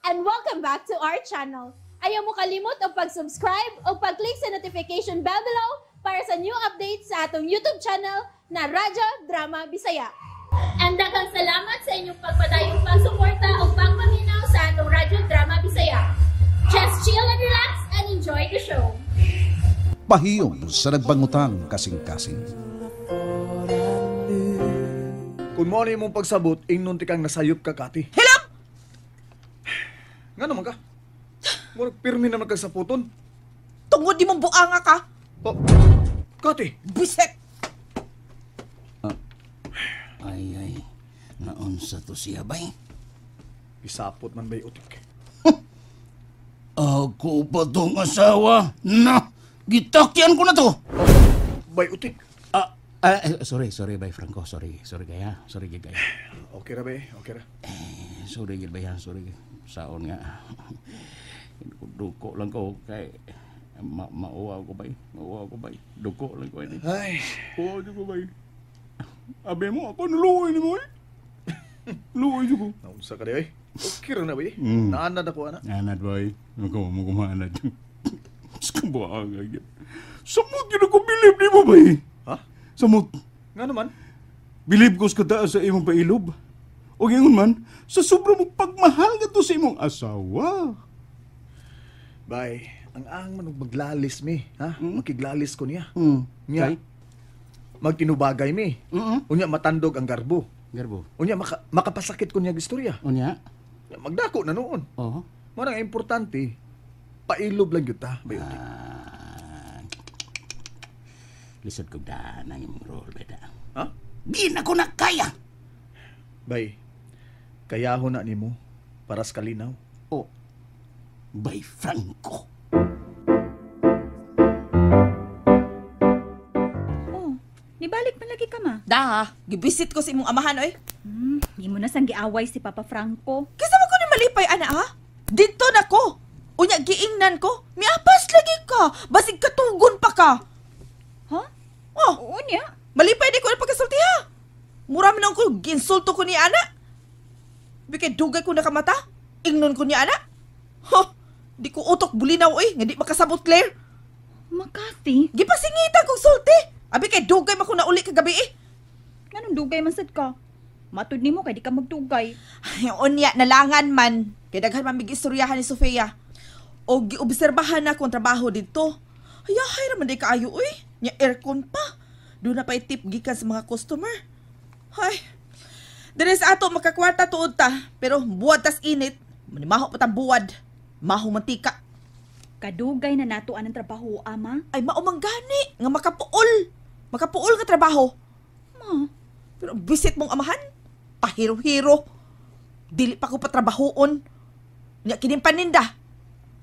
And welcome back to our channel. Ayaw mo kalimot og pag-subscribe o pag-click sa notification bell below para sa new updates sa atong YouTube channel na Radyo Drama Bisaya. And daghang salamat sa inyong pagpadayong pagsuporta o pagpaminaw sa atong Radyo Drama Bisaya. Just chill and relax and enjoy the show. Pahiyom sa nagbangutang kasing-kasing. Kung mo na imong pagsabot, ingnon ti kang nasayop ka, Kati. Hilom! Nga naman ka? Murag pirmi naman kag saputon. Tungod di mong buanga ka. Oh, Kati! Biset! Ay, ay. Naunsa to siya, bay? Isapot man bay utik. Ako pa tong asawa? Na! Gitakyan ko na to! Bay utik. Sorry, sorry, bay Franco. Sorry, sorry kaya. Sorry kaya. Okay ra bay, okay ra. Eh, sorry gid bay, ha? Sorry. Saon nga. Duko lang ko kay mauwaw ko bay. Mauwaw ko bay. Duko lang ko ini. Ay, Uwaw ko bay. Abe mo ako nuluoy ni mo eh. Luoy ko. Naunsa ka di ay. Okay ra na bay. Mm. Naanad ako ana. Anad boy. Ako mo kumaanad. Skumbuang agad. Samot yun ako bilib ni mo bay. Ha? Samot. Nga naman? Bilib ko sa kataas sa imong pailob. O ingon man, sa sobra mong pagmahal nga to sa imong asawa. Bay, ang ang man og maglalis mi, ha? Makiglalis ko niya. Mm. Nya. Kay? Magtinubagay mi. Mm. Unya matandog ang garbo. Garbo. Unya makapasakit ko niya og istorya. Unya? Nya, magdako na noon. Oo. Mao nang importante, pailob lang gyud ta, bay utik. Ah. Lisod kog daan ang imong role, beda. Ha? Di na ko na kaya. Bay, kayahon na nimo para sa kalinaw. O, Bay Franco. Oh, nibalik man lagi ka ma. Daha, gibisit ko sa imong amahan oy. Imo na sang giaway si Papa Franco. Kaysa mo ko ni malipay ana ha? Dito na ko. Unya giingnan ko. Miapas lagi ka. Basig katugon pa ka. Ha? Oh, Oo niya. malipay di ko na pagkasulti ha. Mura man ko ginsulto ko ni ana. Bikay dugay ko nakamata. Ingnon ko ni ana. Ho, di ko utok bulinaw oy, nga di makasabot Claire. Makati, Gipasingitan kong sulti. Abi kay dugay man ko nauli kagabi eh. nganong dugay man sad ka? Matud nimo kay di ka magdugay. Ay, unya, nalangan man. Kay daghan man mig istoryahan ni Sofia. O giobserbahan na kung trabaho dito. Ayahay raman di kaayo uy. Nya aircon pa. Doon na pa tip gikan sa mga customer. Ay. Dire sa ato makakwarta tuod ta, pero buwad tas init. Manimaho pa tang buwad. Maho mantika. Kadugay na nato anang trabaho, ama. Ay mao man gani nga makapuol. Makapuol nga trabaho. Ma, Pero bisit mong amahan, pahiro-hiro. Dili pa ko patrabahoon. Nya kining paninda.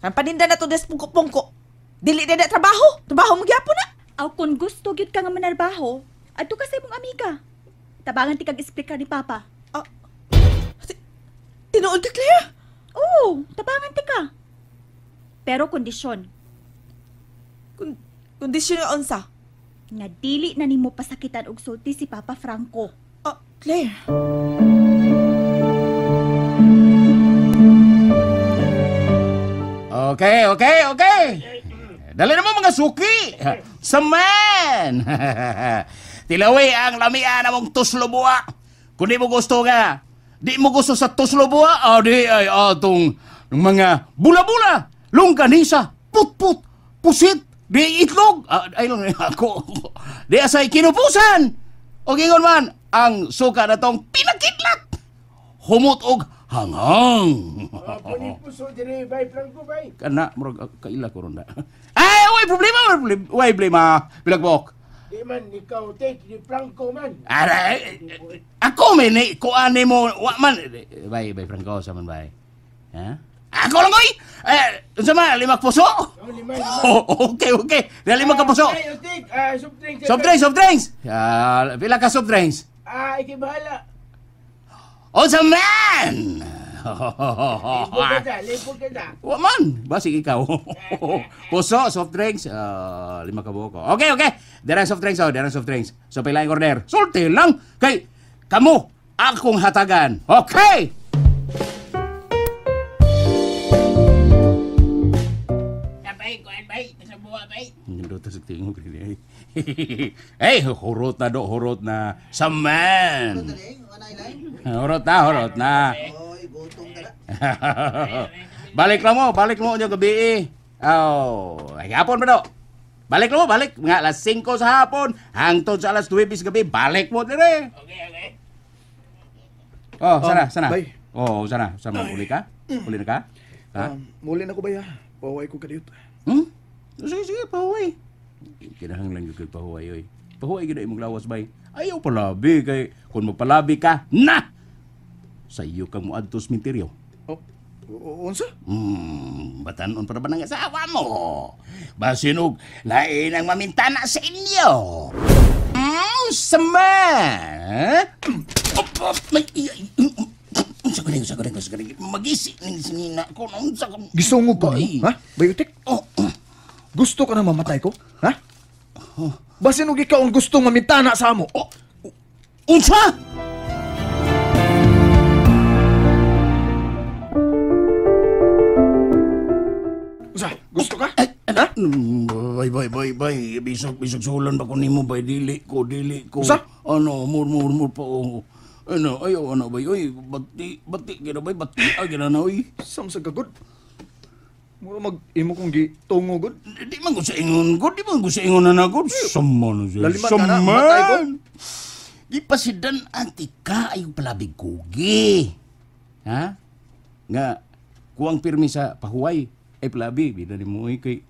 Ang paninda na to des pungko-pungko. Dili na trabaho. Trabaho mo gyapon na. aw kung gusto gyud ka nga manarbaho, adto ka sa imong amiga. Tabangan ti kag explicar ni Papa. Ah, tinuod ka, Claire? Oo, tabangan ti ka. Pero kondisyon Kondisyon nga unsa? nga dili na nimo pasakitan og sulti si Papa Franco. Ah, Claire. Okay, okay, okay. Dali na mo mga suki. Saman! Tilawi ang lamian among tuslo buwa. Kung di mo gusto nga, di mo gusto sa tuslo buwa, di ay atong mga bula-bula, longganisa, put-put, pusit, di itlog. Ay lang ako. Di asay kinupusan. O gingon man, ang suka na tong pinakidlat. Humot og hanghang. Puso diri bay Franco bay. Kana murag kaila ko ron na. Ay, way problema, way problema, way problema. Bilagbok. Di man ikaw take di Franco man. Aray, ako may ni kuan nimo wa man bay bay Franco sa man bay. Ha? Ako lang oy. Eh, unsa man lima ka puso? Oh, lima, lima. Oh, okay, okay. Dali lima ka puso. Ay, take soft drinks. Soft drinks, soft drinks. Ah, pila ka soft drinks? Ah, ikay bahala. Unsa man? Libog ka ta, libog ka ta. Wa man, basig ikaw. Puso, soft drinks, lima ka buok. Okay, okay. Derang soft drinks, oh, derang soft drinks. So pila ang order? Sulti lang kay kamo akong hatagan. Okay. Sa tingog rin. Hey, hurot na do, hurot na. Saman! Hurot na, hurot na. Balik lang mo nyo gabi. Oh, ay hapon ba do? Balik lang mo, balik. Mga alas 5 sa hapon, hangtod sa alas 9 sa gabi, balik mo dire. Okay. Oh, sana, sana. Bay. Oh, sana. Sana uli ka? Uli na ka? Ha? Muli na ko ba ya? Pahuway ko kadiyot. Sige, pahuway. Kinahanglan gyud kay pahuway oy. Pahuway gyud imong lawas bay. Ayaw palabi kay kung magpalabi ka, na! Sa iyo kang moadto sa minteryo. Oh, unsa? Batanon para ba nang asawa mo? Basin og lain ang mamintana sa inyo. Sama! Sa galing. Magisi ning sinina ko. Gisungog ko, ha? Bayutik? Oh. Gusto ka na mamatay ko? Ha? Basin og ikaw ang gustong mamintana sa amo. Oh. Unsa? Unsa? Gusto ka? Ha? Bay. Bisag sulan ba ko nimo bay? Dili ko. Unsa? Ano, mur pa oh. Ano, ayaw ano bay? Oy, bati gina bay, bati ay gina na oy. Samsa ka gud. Mura mag imo kong gitungo gud. Di man ko sa ingon gud, di man ko sa ingon na gud. Sama na siya. Laliman ka na, matay ko. Gipasidan anti ka ay palabig kugi. Ha? Nga kuwang pirmi sa pahuway ay palabi bida nimo oy kay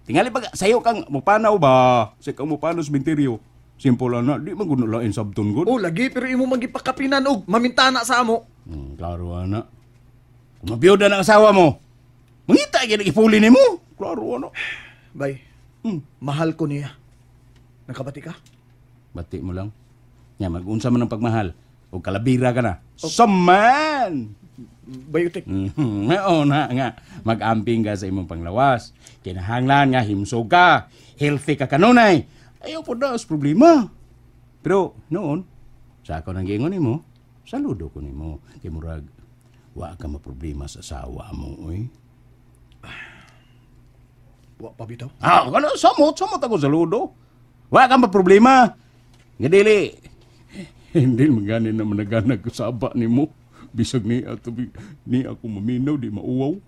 tingali pag sayo kang mupanaw ba? Sayo kang mupanaw sa minteryo. Simple na, di man gud lain sabton gud. Oh, lagi pero imo magipakapinan og mamintana sa amo. Klaro ana. Kung mabiyuda ng asawa mo, mangita gyud ipuli nimo. Klaro ana. Bay. Mahal ko niya. Nakabati ka? Bati mo lang. Nya mag-unsa man ang pagmahal og kalabira ka na. Oh. Saman. Bayutik. Oo na nga mag-amping ka sa imong panglawas. Kinahanglan nga himsog ka, healthy ka kanunay. Ayaw po daw problema. Pero noon, sa ako nang giingon nimo, saludo ko nimo. Kay murag wa ka maproblema sa asawa mo, oy. Wa pa bitaw? Ah, kana samot ako saludo. Wa ka maproblema. Nga dili. Hindi magani na managanag ko sa aba nimo. Bisag ni ato ni ako maminaw di mauwaw.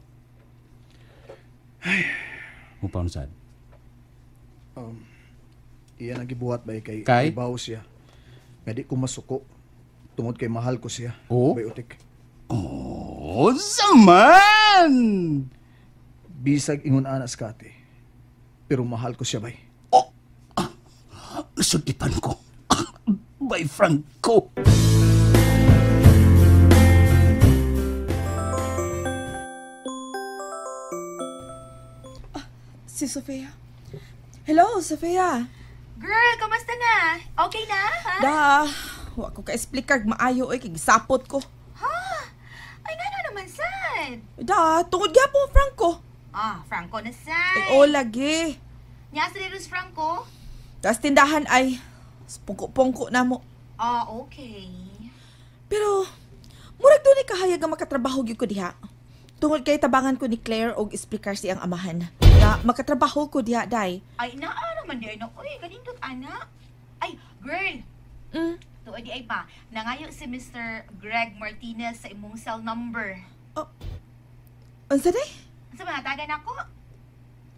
Ay, mo paon sad. Iyan ang gibuhat bay kay ibaw siya. Nga di ko masuko tungod kay mahal ko siya. Oh? Bayutik. Oh, zaman. Bisag ingon ana sa kate. Pero mahal ko siya bay. Oh. Nasudipan ko. Bay Franco. Si Sofia. Hello, Sofia. Girl, kamusta na? Okay na, ha? Da, wa ko ka-explicar maayo oy kay gisapot ko. Ha? Ay ngano naman sad? Da, tungod gyapon Franco. Ah, Franco na sad. Ay, oh, lagi. Nya sa Lerus Franco? Tas tindahan ay pungko-pungko na mo. Ah, okay. Pero murag dunay kahayag nga makatrabaho gyud ko diha. Tungod kay tabangan ko ni Claire og explicar siyang amahan. Na makatrabaho ko diha day. Ay, naa naman di ay na. Uy, kanindot ana. Ay, girl. Tuod di ay pa. Nangayo si Mr. Greg Martinez sa imong cell number. Oh. Unsa day? Unsa man hatagan ako?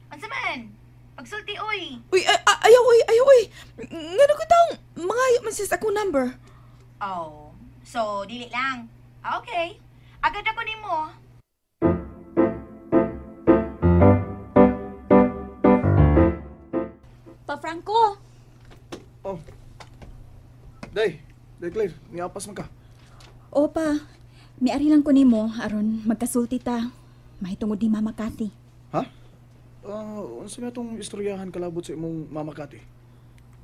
Unsa man? Pagsulti oy. Uy, ayaw oy, ayaw oy. Ngano ko taong mangayo man siya sa akong number. Oh. So, dili lang. Okay. Agad ako nimo. Pa Franco. Oh. Day Claire, niapas man ka. Opa, miari lang ko nimo aron magkasulti ta. Mahitungod ni Mama Cathy. Ha? Unsa nga tong istoryahan kalabot sa imong Mama Cathy?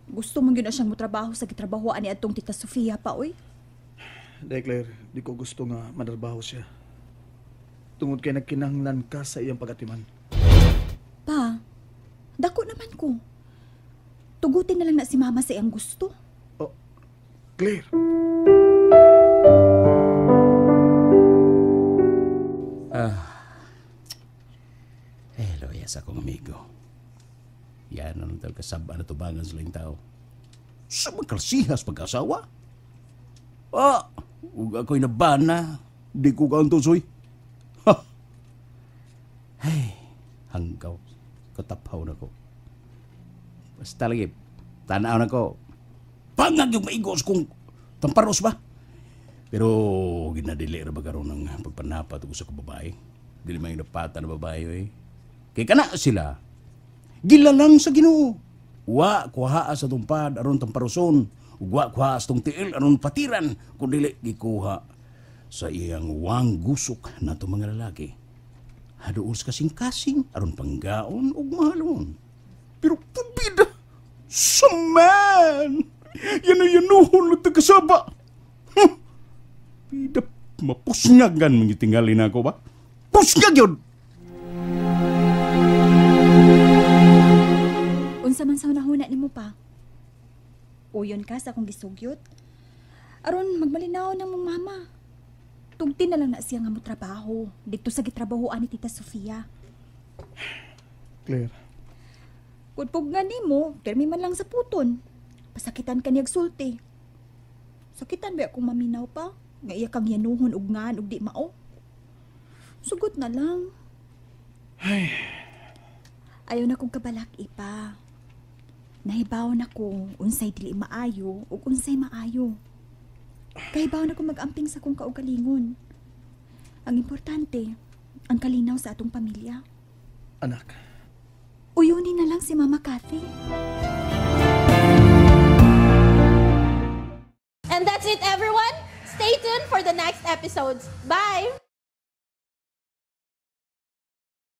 Gusto mong gyud na siyang motrabaho sa gitrabahoan ni atong Tita Sofia pa oy. Day Claire, di ko gusto nga manarbaho siya. Tungod kay nagkinahanglan ka sa iyang pagatiman. Pa, dako naman ko. Tugutin na lang na si Mama sa iyang gusto. Oh, Claire. Hello, yes akong amigo. Ano tawag kasaba na tubangan sa laing tao. Sa magkalsihas pag-asawa? Ah, ug ako'y nabana. Di ko kaantos, oy. Ha! Ay, hanggaw. Kataphaw na ko. Basta lagi, tanaw na ko. Pangag yung maigos kung tamparos ba? Pero ginadili ra ba karon ng pagpanapat ko sa babae? Dili man yung napata na babae, oy. Kay kana sila. Gilalang sa Ginoo. Wa kuhaa sa tumpad aron tamparoson. Ug wa kuhaa sa tong tiil aron patiran kun dili gikuha sa iyang wang gusok nato mga lalaki. Haduol sa kasing-kasing aron panggaon ug mahalon. Pero pubida sa man. Yano-yanuhon na tagasaba. Huh. Pida mapusngagan mga tingali na ako ba? Pusngag yun! Unsa man sa hunahuna nimo pa? Uyon ka sa akong gisugyot. Aron magmalinaw ng mong mama. Tugti na lang na siya nga mo trabaho didto sa gitrabahoan ni Tita Sofia. Claire, Kudpog nga nimo, permi man lang sa puton. Pasakitan ka niyag sulti. Sakitan ba akong maminaw pa? Nga iya kang yanuhon og ngan og di mao. Sugot na lang. Ayaw na kong kabalak ipa. Nahibaw na ko unsay dili maayo ug unsay maayo. Kahibaw na ko mag-amping sa kong kaugalingon. Ang importante, ang kalinaw sa atong pamilya. Anak. Uyunin na lang si Mama Kathy. And that's it, everyone. Stay tuned for the next episodes. Bye!